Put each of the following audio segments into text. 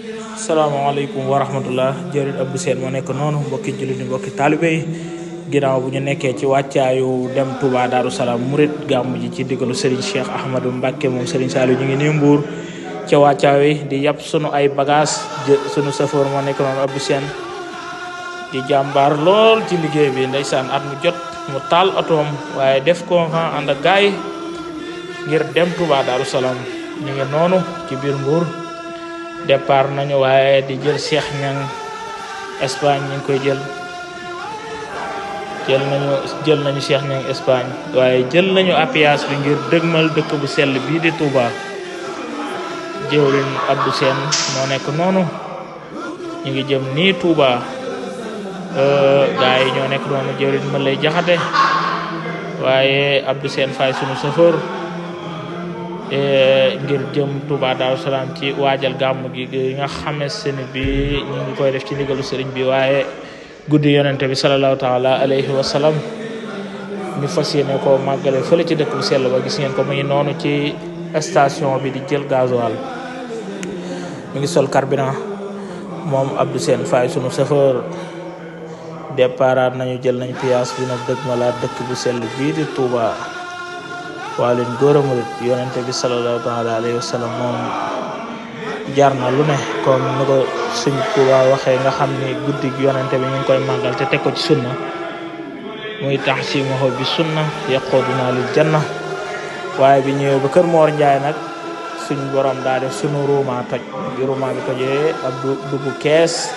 salaamaaleykum wa rahmatullah jëriñ Abdou Sène moo nekk noonu mbokki jullit ni mbokki taalibe yi ginnaaw bu ñu nekkee ci wàccaayu dem Touba Darou Salaam murit gàmm ji ci diggalu Serigne Cheikh Ahmadou Mbacké moom Serigne Saliou ñu ngi nii Mbuur ca wàccaaw yi di yàpp sunu ay bagage sunu safoor moo nekk noonu Abdou Sène di jàmbaar lool ci liggéey bi ndeysaan at mu jot mu taal otoom waaye def ko ànd ak gaay ngir dem Touba Darou Salaam ñu ngi noonu ci biir Mbuur départ nañu waaye di jël Cheikh Niang Espagne ñu ngi koy jël nañu Cheikh Niang Espagne waaye jël nañu apias bi ngir dëgmal dëkk bu sell bii di Touba jëwriñ Abdou Sène moo nekk noonu ñu ngi jëm nii Touba gaa yi ñoo nekk noonu jëwriñ ma lay jaxate waaye Abdou Sène fay sunu chauffeur ngir jëm Touba Darou Salaam ci waajal gàmm gi nga xamante ne bi ñu ngi koy def ci ndigalu sëriñ bi waaye guddi yonente bi sallallahu taala alayhi wa sallam ñu fas yéene ko màggale fële ci dëkk bu sell ba gis ngeen ko muy noonu ci station bi di jël gasoil mi ngi sol carburant moom Abdou Sène fay sunu chauffeur départ nañu jël nañu piyaas bi nag dëgg ma laa dëkk bu sell bii di Touba waa leen góor a murit yonente bi sallallahu taala alayhi wa sallam moom jar na lu ne comme ni ko suñ Touba waxee nga xam ni guddi gi yonente bi ñu ngi koy màggal te teg ko ci sunna muy tahsimuhu bi sunna yaquduna lil janna waaye bi ñëwee ba kër Moor Njaay nag suñ borom daa def sunu ruuma toj bi ruuma bi tojee ab dugg kees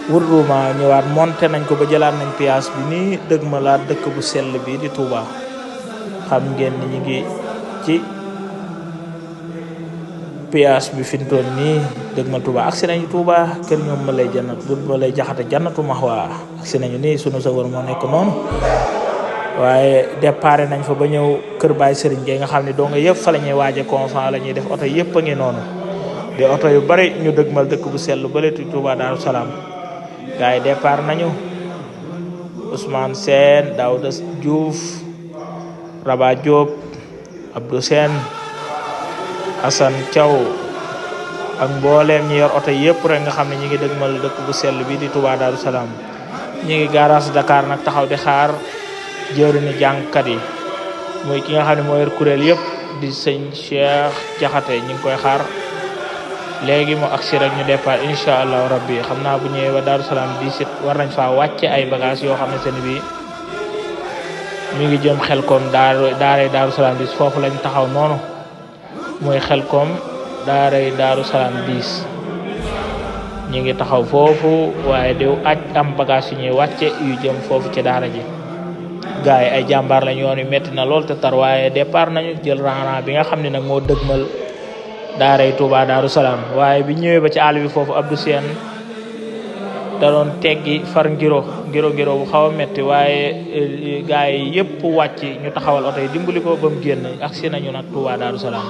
wur ruuma ñëwaat monté nañ ko ba jëlaat nañ piyaas bi nii dëgg ma laa dëkk bu sell bi di Touba xam ngeen ni ñu ngi ci piyaas bi fi mu toll nii dëgg ma Touba agsi nañu Touba kër ñoom ma lay jaxate jannatu maxwa agsi nañu nii sunu sawar moo nekk noonu waaye départ nañ fa ba ñëw kër Baye Serigne Gueye nga xam ne doo nga yëpp fa la ñuy waaje conférence la ñuy def oto yëpp a ngi noonu di oto yu bari ñu dëgmal dëkk bu sell baletu Touba Darou Salaam gars yi départ nañu Ousmane Sène Daouda Diouf Raba Diop Abdou Sène Assane Thiaw ak mbooleem ñi yor oto yëpp rek nga xam ne ñi ngi dëgmal dëkk bu sell bi di Touba Darou Salaam ñi ngi garage Dakar nag taxaw di xaar jëwriñu jàngkat yi muy ki nga xam ne moo yor kuréel yëpp di sëñ Cheikh Jaxate ñi ngi koy xaar léegi mu agsi rek ñu départ incha allahu rabbi xam naa bu ñëwee ba Darou Salaam 17 war nañ faa wàcce ay bagages yoo xam ne seen bi mi ngi jëm Xelkom daaray Darou Salaam 10 foofu lañ taxaw noonu muy Xelkom daaray Darou Salaam 10 ñi ngi taxaw foofu waaye di aj am bagage yu ñuy wàcce yu jëm foofu ci daara ji gars yi ay jàmbaar lañ yoon yu metti na lool te tar waaye départ nañu jël rana bi nga xam ne nag moo dëgmal daaray Touba Darou Salaam waaye bi ñëwee ba ci àll bi foofu Abdou Sène da doon teggi far ngiro bu xaw a metti waaye gars yi yëpp wàcc ñu taxawal oto yi dimbali ko ba mu génn agsi nañu nag Touba Darou Salaam